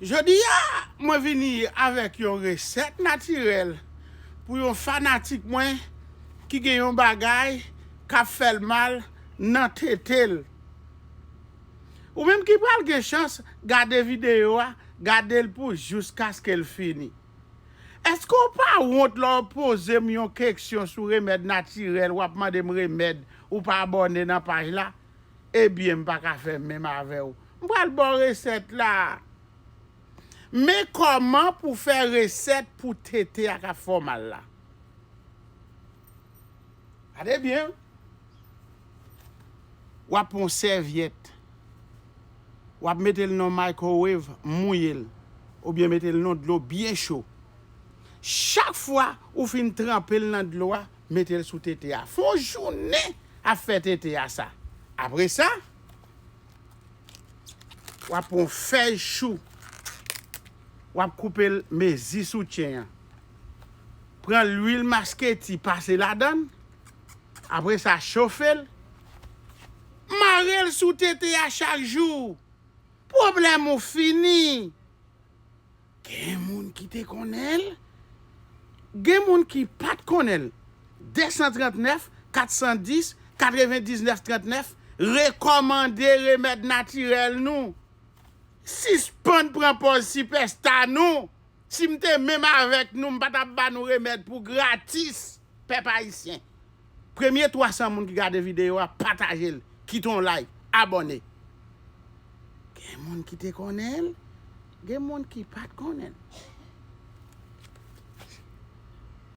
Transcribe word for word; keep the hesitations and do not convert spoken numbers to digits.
Jodi a, mwen vini avèk yon resèt natirèl pou yon fanatik mwen ki gen yon bagay k ap fè l mal nan tete l. Ou menm ki pral gen chans gade videyo a, gade l pou jiskaske l fini. Èske w pa wont lè w poze m yon keksyon sou remèd natirèl, w ap mande m remèd, ou pa abòne nan paj la? Ebyen, m pa ka fè menm avè w. M pral ba w resèt la. Men kòman pou fè resèt pou tete a k ap fè w mal la. Gade byen. W ap pran yon sèvyèt. W ap mete l nan microwave, mouye l. Oubyen mete l nan dlo byen cho. Chak fwa ou fin tranpe l nan dlo a, mete l sou tete a. Fè yon jounen ap fè tete a sa. Apre sa, w ap pran yon fèy chou. W ap koupe l mezi soutyen an. Pran lwil masketi, pase ladan l. Apre sa, chofe l. Mare l sou tete a chak jou. Pwoblèm ou fini. Gen moun ki te konnen l, gen moun ki pa t konnen l. De san trannèf, kat san dis, katrevendiznèf trannèf, rekòmande remèd natirèl nou. Sispann pran pòz sipèsta nou. Si m te menm avèk nou, m pa t ap ba nou remèd pou gratis, pèp ayisyen. Premye twa san moun ki gade videyo a, pataje l, kite yon like, abòne. Gen moun ki te konnen l, gen moun ki pa t konnen l.